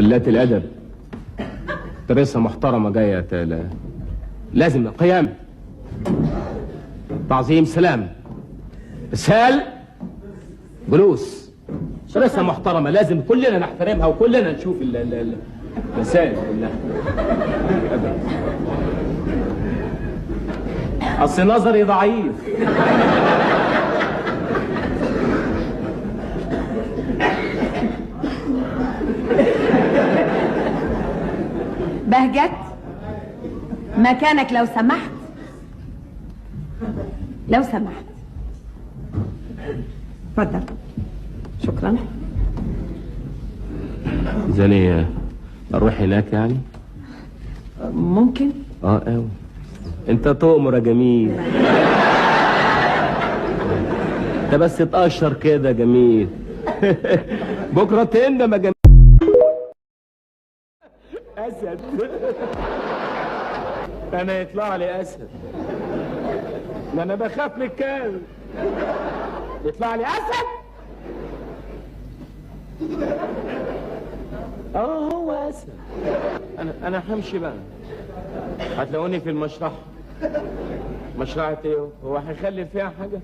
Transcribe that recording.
قلة الأدب. تريسة محترمة جاية لازم قيام، تعظيم سلام، اسهال، جلوس. تريسة محترمة لازم كلنا نحترمها وكلنا نشوف المسائل كلها. أصل نظري ضعيف. بهجت، مكانك لو سمحت، لو سمحت. اتفضل. شكرا. إذا أروح هناك يعني؟ ممكن؟ اه أوي. أنت تؤمر يا جميل. أنت بس تقشر كده يا جميل. بكرة تندم يا جميل. أسد. أنا يطلع لي أسد. ده أنا بخاف من الكلب. يطلع لي أسد. هو أسد. أنا همشي بقى. هتلاقوني في المشرحة. مشرحة إيه؟ هو هيخلي فيها حاجة؟